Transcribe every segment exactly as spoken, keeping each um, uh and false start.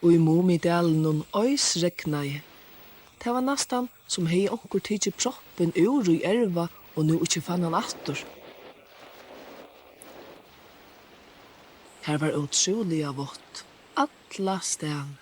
Og í Mumidalinum oysregnaði. Tað var næstan, sum hevði onkur tikið proppin úr í erva og nú ikki fann hann aftur. Har var ótrúliga vátt allastaðni.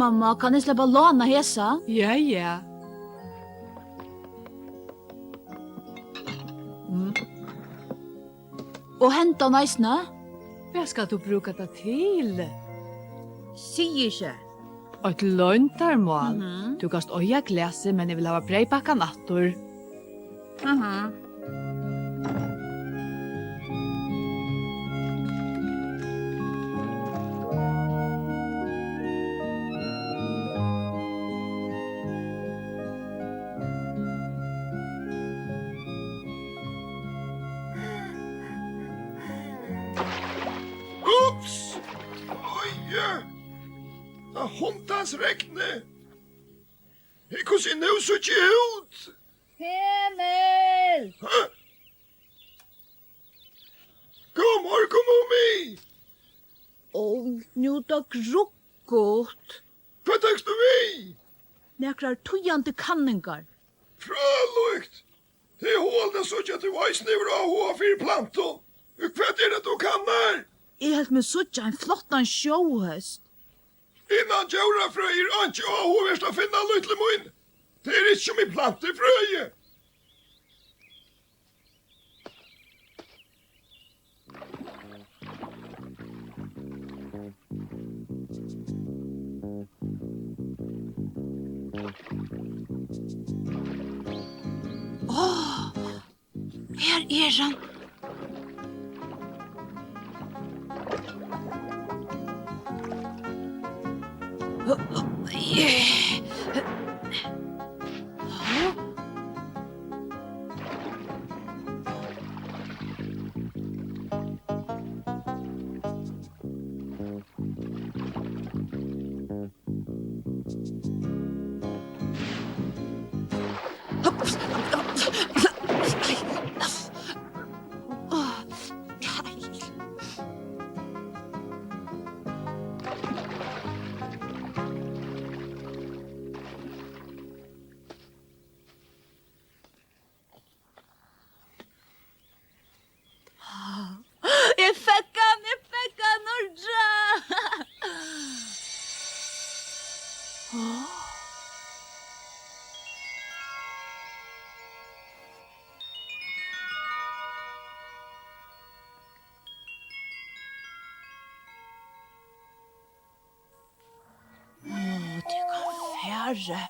Mamma, kann eg sleppa at lána hesa? Ja, ja. Mm. Og hendan eisini? Hvat skal tú brúka tað til? Sig ikki. Eitt loyndarmál. Mhm. Tú kanst eiga glasið, men eg vil hava breyðpakkan aftur. Mhm. Ups! Oj, ja. Tað hundans regnið. Hey, hvussu eg nú síggi út? Himil! Hæ? Góðan morgun, Mumi. Ó, nú er tað gruggut. Hvat tekst tú við? Nakrar týðandi kanningar. Frálíkt! Tað er hugaligt at síggja, at tú eisini hevur áhuga fyri plantum. Hvat er tað, tú kannar? Eg helt meg síggja ein flottan sjóhest. Innan djórafrøði er einki áhugavert at finna, lítli mín. Tað er ikki sum í plantufrøði. Áh, her er hann. Eg fekk hann, eg fekk hann, hurra! Áh, tað kann fara.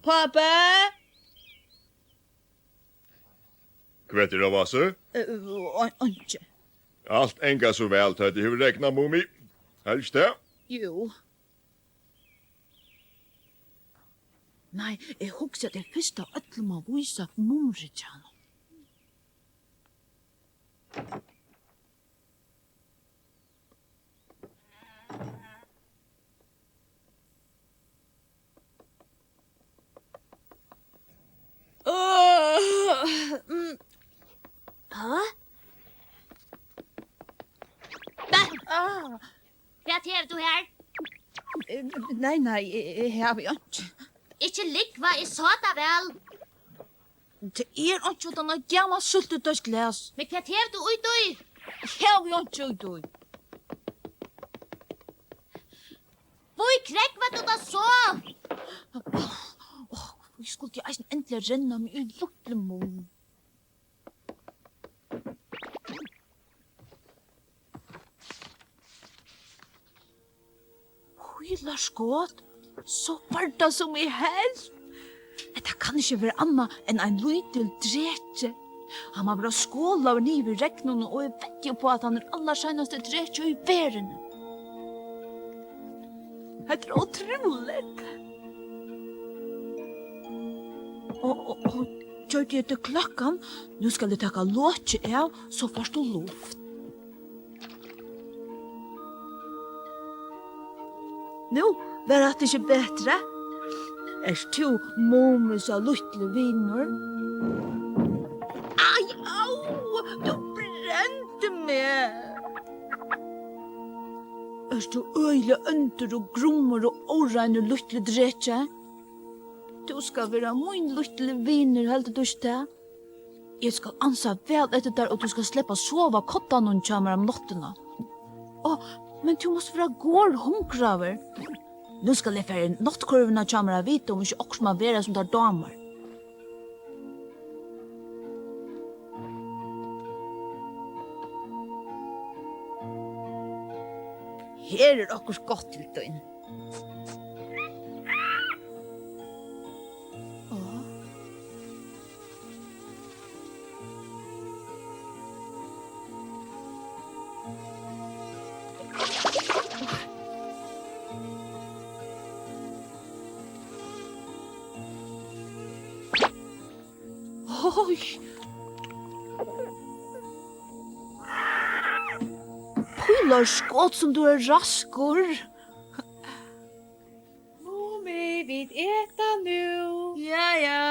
Pápi! Hvat er á vási? Eh, ein-, einki. Alt angar so væl, tá tað hevur regnað, Mumi. Helst tað? Jú. Nei, eg hugsi, at eg fyrst av øllum má vísa Mumrikjanum. Øh, mm. Hæ? Bæ! Ah. Hvat hevur tú her? Eh, nei, nei, eg, eg havi einki. Ikki lúgva, eg sá tað væl. Tað er einki uttan eitt gamalt súltutoysglas. Men hvat hevur tú í tí? Eg havi einki í tí. Hví krógvar tú tað so? Áh, hví skuldi eg eisini endiliga renna meg í lítlu Mum? Pílarskot, so var tað, sum eg helt. Hetta kann ikki vera annað enn ein lítil dreki. Hann má vera skolaður niður við regninum, og eg vetti upp á, at hann er allarseinasti dreki í verðini. Hetta er ótrúligt. Og, og, og gjørdi eg teg kløkkan? Nú skal eg taka lokið av, so fært tú luft. Nú, var hatta ikki betri? Ert tú Mumisa lítli vinur? Ai, au! Tú brendi meg! Ert tú øgiliga óndur og grummur og óreinur, lítli dreki? Tú skal vera mín lítli vinur, heldur tú ikki tað? Eg skal ansa væl eftir tær, og tú skalt sleppa at sova á koddanum hjá mær um náttina. Á, men tú mást vera gorhungraður. Nú skal eg fara í náttkurvina hjá mær at vita, um ikki okkurt man vera, sum tær dámar. Her er okkurt gott til tín. Oj. Pílarskot, sum tú ert raskur. Mumi, vit eta nú. Ja, ja.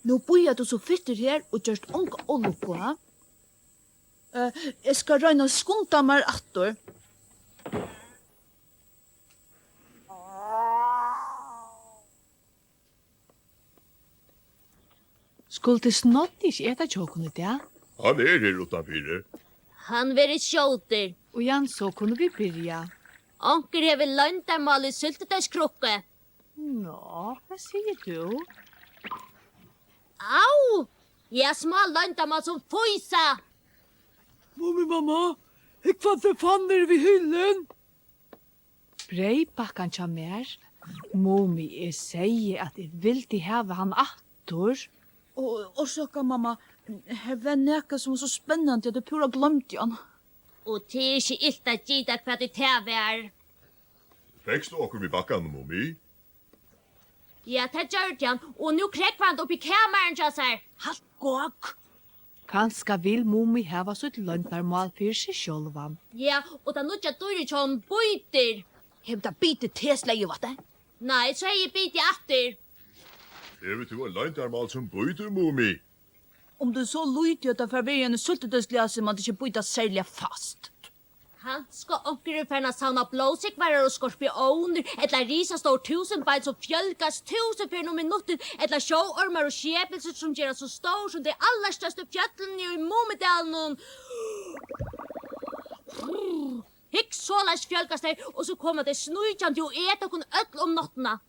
Nú bíðar tú so fittur her og gerst onga ólukku, ha? Eh, eg skal royna at skunda mær aftur. Skuldi Snoddi ikki eta hjá okkum í dag? Hann er her uttanfyri. Hann verður skjótur. Og Jan, so kunnu vit byrja. Onkur hevur loyndarmál í súltutoyskrukku. Nå, hvat sigur tú? Au! Ja, smá loyndarmál sum fýsa. Mumimamma, hygg, hvat eg fann niðri við hylin. Breyðbakkan hjá mær. Mumi, eg segði, at eg vildi hava hann aftur. Og orsaka, mamma, her var nakað, sum var so spennandi, at eg púra gloymdi hann. Og tað er ikki ilt at gita, hvat ið tað var. Fekst tú okkurt við bakkanum, Mumi? Ja, tað gjørdi hann, og nú krógvar hann upp í kamarinum hjá sær. Halt gák! Kanska vil Mumi hava sítt loyndarmál fyri seg sjálvan. Ja, og tað nýggja dýrið hjá honum bítur. Hevur tað bitið teg, slegið vatn? Nei, so hevði eg bitið aftur. Hevur tú eitt loyndarmál sum bítur, Mumi? Um tað er so lítið, at tað fær verið í einum súltutoysglasi, man tað ikki bíta serliga fast. Kanska onkur er farin at savna blóðsúgvarar og skorpiónir, ella risastór túsundbein, sum fjølgast túsund ferðir um minuttin, ella sjóormar og skepilsur, sum gerast so stór sum tey allarstørstu fjøllini í Mumidalinum. Hygg, soleiðis fjølgast tey, og so koma tey sníkjandi og eta okkum øll um náttina.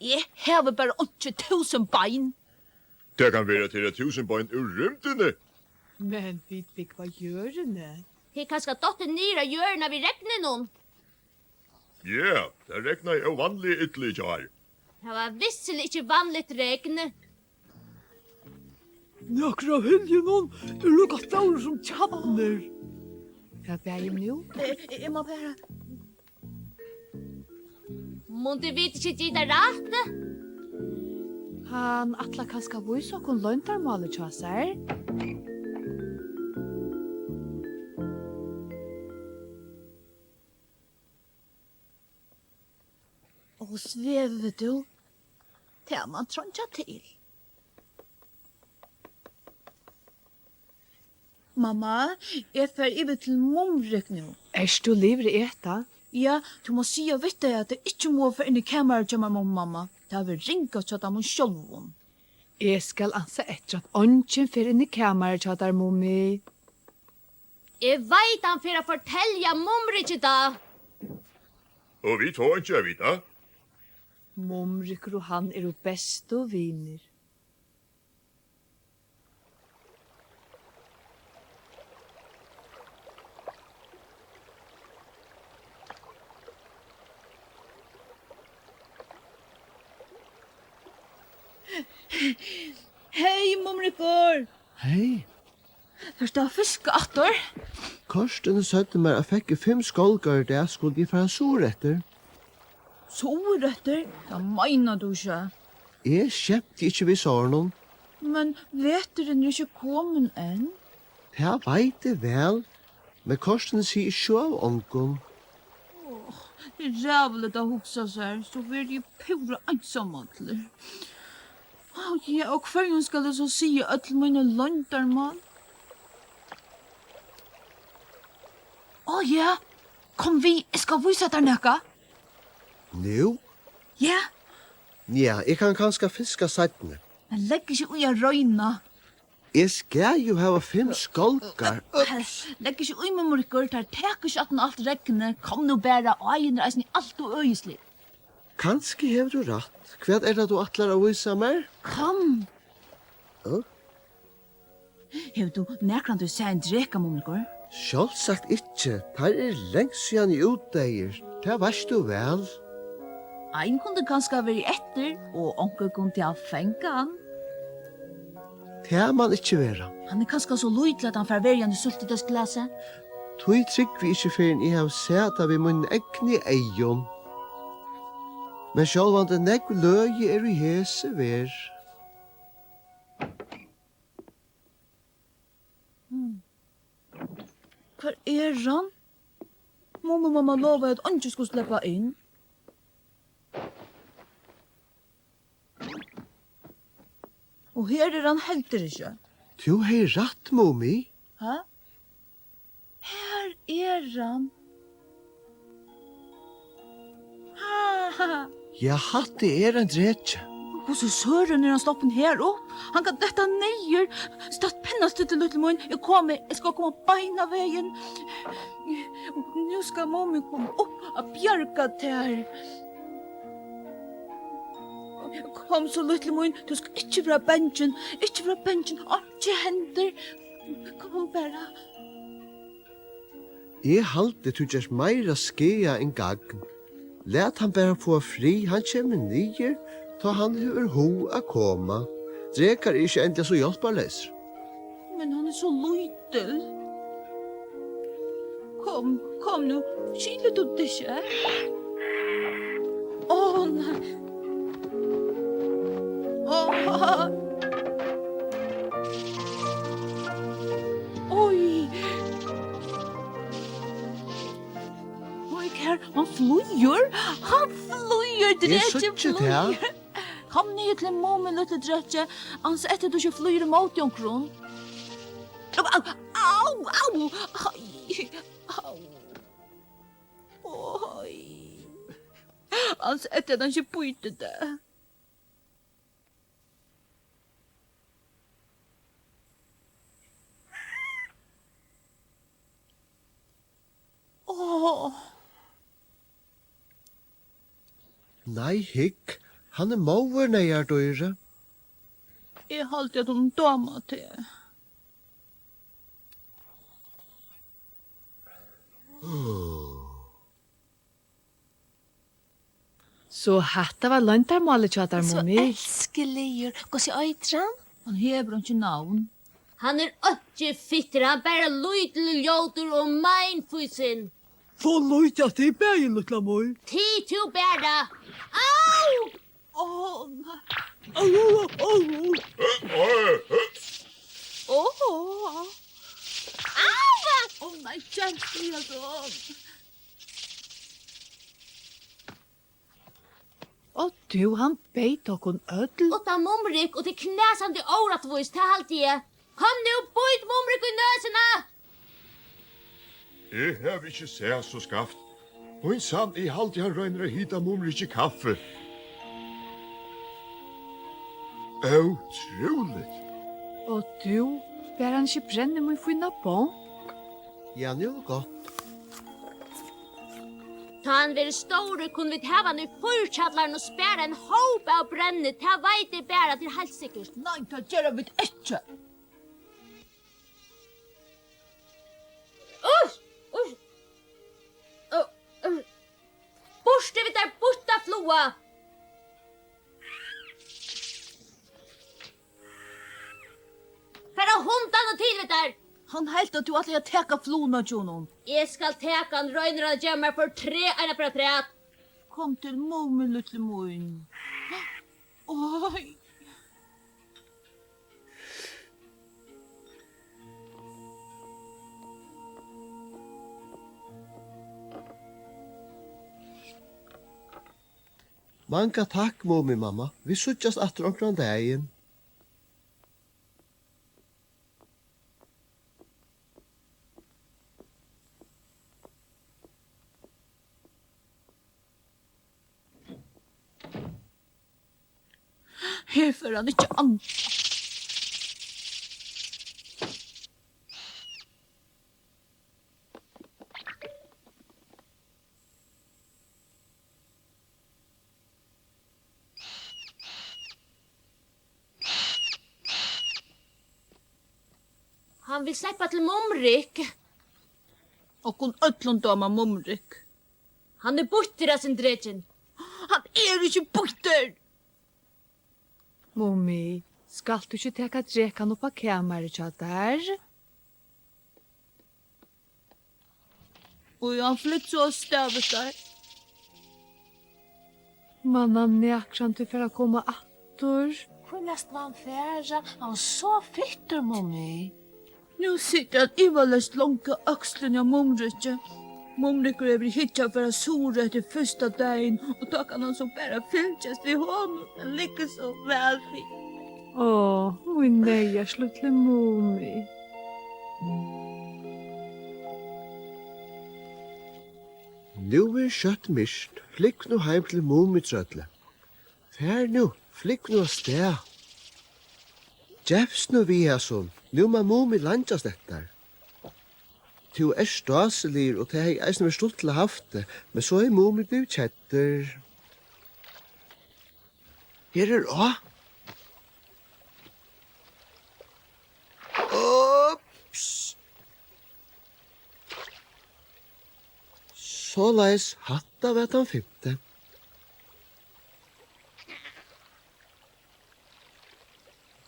Eg havi bara einki túsundbein. Tað kann vera, tað er eitt túsundbein úr rúmdini. Men vit búgva á jørðini. Tað er kanska dottið niður á jørðina við regninum. Ja, tað regnaði óvanliga illa í gjár. Tað var vissiliga ikki vanligt regn. Nøkur av hyljunum eru líka stór sum tjarnir. Hvat bagir nú? Eg, eg, eg má fara. Mundu vit ikki gita rætt? Hann ætlar kanska at vísa okkum loyndarmálið hjá sær. Og svevur tú? Tað man treingja til. Mamma, eg fari yvir til Mumrik nú. Ert tú liðugur at eta? Ja, tú mást siga við tey, at tey ikki mugu fara inn í kamarið hjá mær, Mumimamma. Tað verður ringast hjá teimum sjálvum. Eg skal ansa eftir, at eingin fer inn í kamarið hjá tær, Mumi. Eg veit, hann fer at fortelja Mumriki tað. Og vit fáa einki at vita. Mumrikur og hann eru bestu vinir. Hey, Mumrikur! Hey. Ert tú at fiska aftur? Kortini søgdu mær, at fekk eg fimm skálkar í dag, skuldi eg fara suðureftir. Suðureftir? Tað meinar tú ikki. Eg skemti ikki við sovorðnum. Men veturin er ikki komin enn. Tað veit eg væl, men kortini sigi eg ikki av ongum. Tað er ræðuligt at hugsa sær, so verði eg púra einsamallur. Á, ja, og hvørjum skal eg so siga øll míni loyndarmál? Á, ja, kom við, eg skal vísa tær nakað. Nú? Ja. Ja, eg kann kanska fiska seinni. Men legg ikki í at royna. Eg skal jú hava fimm skálkar. Ups. Legg ikki í, Mumrikur, tær taka ikki aftan á alt regnið. Kom nú bara, áin er eisini alt ov øgislig. Kanska hevur tú rætt. Hvat er tað, tú ætlar at vísa mær? Kom. Ø? Hevur tú nakrantíð sæð ein dreka, Mumrikur? Sjálvsagt ikki. Teir eru langt síðani útdeyðir. Tað veitst tú væl. Ein kundi kanska verið eftir, og onkur kundi havt fangað hann. Tað man ikki vera. Hann er kanska so lítil, at hann fær verið í einum súltutoysglasi. Tí trúgvi eg ikki, fyrr enn eg havi sæð tað við mínum egnu eygum. Men sjálvandi nógv løgið er í hesi verð. Hmm. Hvar er hann? Mumimamma lovaði, at eingin skuldi sleppa inn. Og her er hann heldur ikki. Tú hevði rætt, Mumi. Ha? Her er hann. Ha, ha. Ja, hatta er ein dreki. Hvussu søren er hann sloppin her upp? Hann kann detta niður. Statt pinnastillur, lítli mín. Eg komi, eg skal koma beinanvegin. Nú skal Mumi koma upp at bjarga tær. Kom so, lítli mín, tú skalt ikki vera bangin, ikki vera bangin, einki hendir. Kom bara. Eg haldi, tú gert meira skaða enn gagn. Lat hann bara fáa frið, hann kemur niður, tá hann hevur hug at koma. Drekar eru ikki endiliga so hjálparleysir. Men hann er so lítil. Kom, kom nú, skilur tú tað ikki? Ó, nei. Ó. Oj. Oj, her, hann flýgur. Hann flýgur, eg dreki síggi tað. Flýgur. Kom niður til Mumi, lítli dreki. Ansa eftir, tú ikki flýgur ímóti onkrum. Au, au, au. Ai, au. Oj. Ansa eftir, at hann ikki bítur teg. Áh. Nei, hygg, hann er móður, neyðardýrið. Eg haldi, at honum dámar teg. So hatta var loyndarmálið hjá tær, Mumi? So elskiligur. Hvussu eitur hann? Hann hevur einki navn. Hann er einki fittur, hann er bara lítil, ljótur og meinfýsin. So lítið at tit bæði, lítla mor. Tig tú bara. Au! Ó, nei. Au, au, au, au. Ó. Au! Ó, nei, kjent í hasum. Og tú, hann beit okkum øll. Uttan Mumrik, og tað er knasandi órættvíst, tað haldi eg. Kom nú, bít Mumrik í nøsina! Eg havi ikki sæð so skaft. Mín sann, eg haldi, hann roynir at hita Mumriki kaffi. Ótrúligt. Og tú, ber hann ikki brenna mín fína bonk? Ja, nú er gott. Tá hann verður stórur, kunnu vit hava hann í fýrkjallaranum og spara ein hóp av brenni, tað veit eg bara, tað er heilt sikkurt. Nei, tað gera vit ikki. Uss, uss. Ó, ó. Burtur við tær, býtta fluga. Fara hundarnir til við tær? Hann helt, at tú ætlaði at taka fluguna hjá honum. Eg skal taka hann, roynir hann at geva mær fortræð eina ferð afturat. Kom til Mumi, lítli mín. Oj. Manga takk, Mumimamma. Vit síggjast aftur onkran dagin. Her fer hann ikki at anda. Hann vil sleppa til Mumrik. Okkum øllum dámar Mumrik. Hann er býttur, hasin drekin. Hann er ikki býttur! Mumi, skalt tú ikki taka drekan upp á kamarið hjá tær? Og hann flytt so avstað við tær. Man hann nakrantíð fara at koma aftur? Hví lætst tú hann fara? Hann var so fittur, Mumi. Nú situr hann ivaleyst longu á økslini á Mumriki. Mumrikur hevur í hyggju at fara suður eftir fyrsta dagin, og tá kann hann so bara fylgjast við honum. Hann liggur so væl við. Ó, mín neyðars lítli Mumi. Nú verður skjótt myrkt. Flúgv nú heim til Mumitrøllið. Far nú, flúgv nú avstað. Gevst nú við hasum. Nú má Mumi leingjast eftir tær. Tú ert stásiligur, og tað hevði eisini verið stuttligt at havt teg, men so hevði Mumi blivið keddur. Her er á. Ups. Soleiðis, hatta var tann fimti.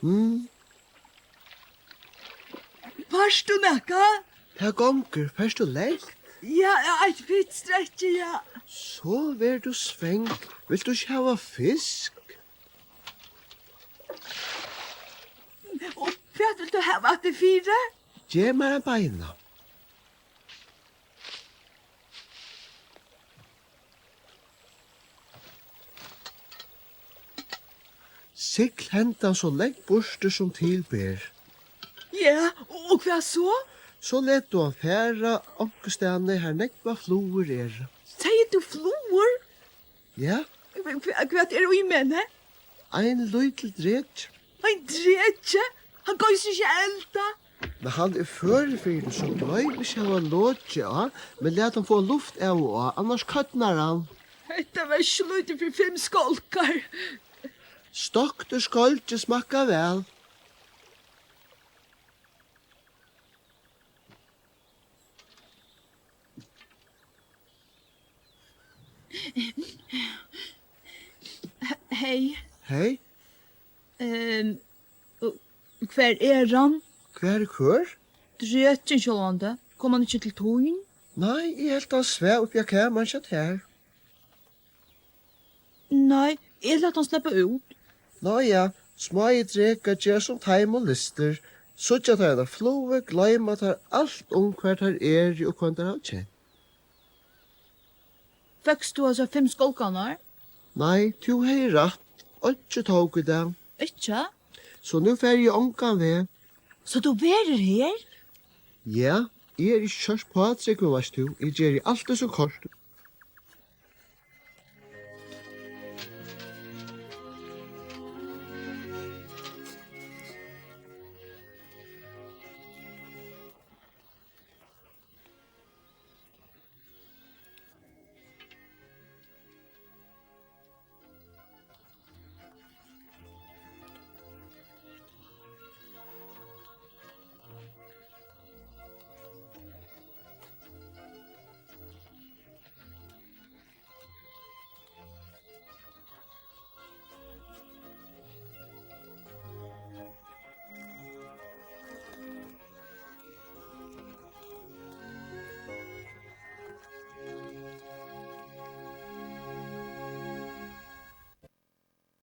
Mm. Fært tú nakað? Tað gongur. Fert tú langt? Ja, eitt fitt strekki, ja. So verður tú svangur. Vilt tú ikki hava fisk? Og hvat vilt tú hava aftur fyri? Gev mær ein beina. Sigl hendan so langt burtur sum til ber. Ja, og hvat so? So let tú hann fara onkustaðni, har nógvar flugur eru. Segði tú flugur? Ja. Hva-, hva-, hvat er í henni? Ein lítil dreki. Ein dreki? Hann goyr seg ikki at elda. Men hann er førur fyri tað, so gloym ikki at hava lokið á, men lat hann fáa luft av og á, annars kódnar hann. Hetta var ikki so lítið fyri fimm skálkar. Stoktur skálki smakkar væl. Hey. Hey. Ehm, og hvar er hann? Hvar er hvør? Drekin sjálvandi. Kom hann ikki til tín? Nei, eg helt hann svav uppi á kamarinum hjá tær. Nei, eg læt hann sleppa út. Ná ja, smáir drekar gera sum teimum lystir. Síggja teir eina flugu, gloyma teir alt um, hvar teir eru og hvønn teir hava kent. Fekst tú hasar fimm skálkarnar? Nei, tú hevði rætt. Einki tók í dag. Ikki? So nú fari eg ongan veg. So tú verður her? Ja, eg eri ikki skjótt pátrúgvin, veitst tú. Eg geri altíð sum koyrt.